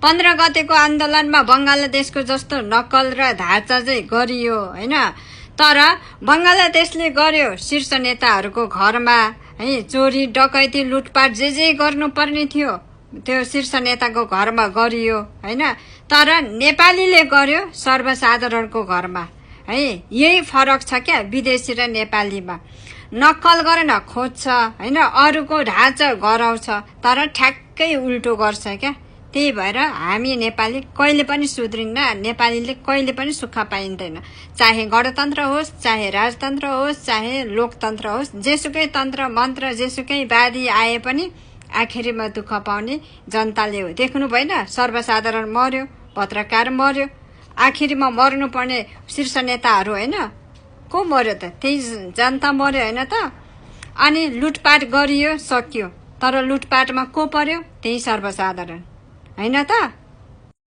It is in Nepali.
15 गतेको आन्दोलनमा बंगलादेशको जस्तो नक्कल र धाचा चाहिँ गरियो हैन। तर बंगलादेशले गर्यो शीर्ष नेताहरूको घरमा है चोरी डकैती लुटपाट जे गर्नुपर्ने थियो त्यो शीर्ष नेताको घरमा गरियो हैन। तर नेपालीले गर्यो सर्वसाधारणको घरमा है। यही फरक छ क्या विदेशी र नेपालीमा। नक्कल गरेन खोज्छ हैन, अरूको ढाँचा गराउँछ तर ठ्याक्कै उल्टो गर्छ क्या। त्यही भएर हामी नेपाली कहिले पनि सुध्रिन्न, नेपालीले कहिले पनि सुख पाइँदैन। चाहे गणतन्त्र होस्, चाहे राजतन्त्र होस्, चाहे लोकतन्त्र होस्, जेसुकै तन्त्र मन्त्र जेसुकै वादी आए पनि आखिरीमा दुःख पाउने जनताले हो। देख्नु भएन सर्वसाधारण मर्यो, पत्रकार मर्यो, आखिरीमा मर्नुपर्ने शीर्ष नेताहरू हैन। को मर्यो त? त्यही जनता मर्यो हैन त। अनि लुटपाट गरियो सकियो, तर लुटपाटमा को पर्यो? त्यही सर्वसाधारण हैन त।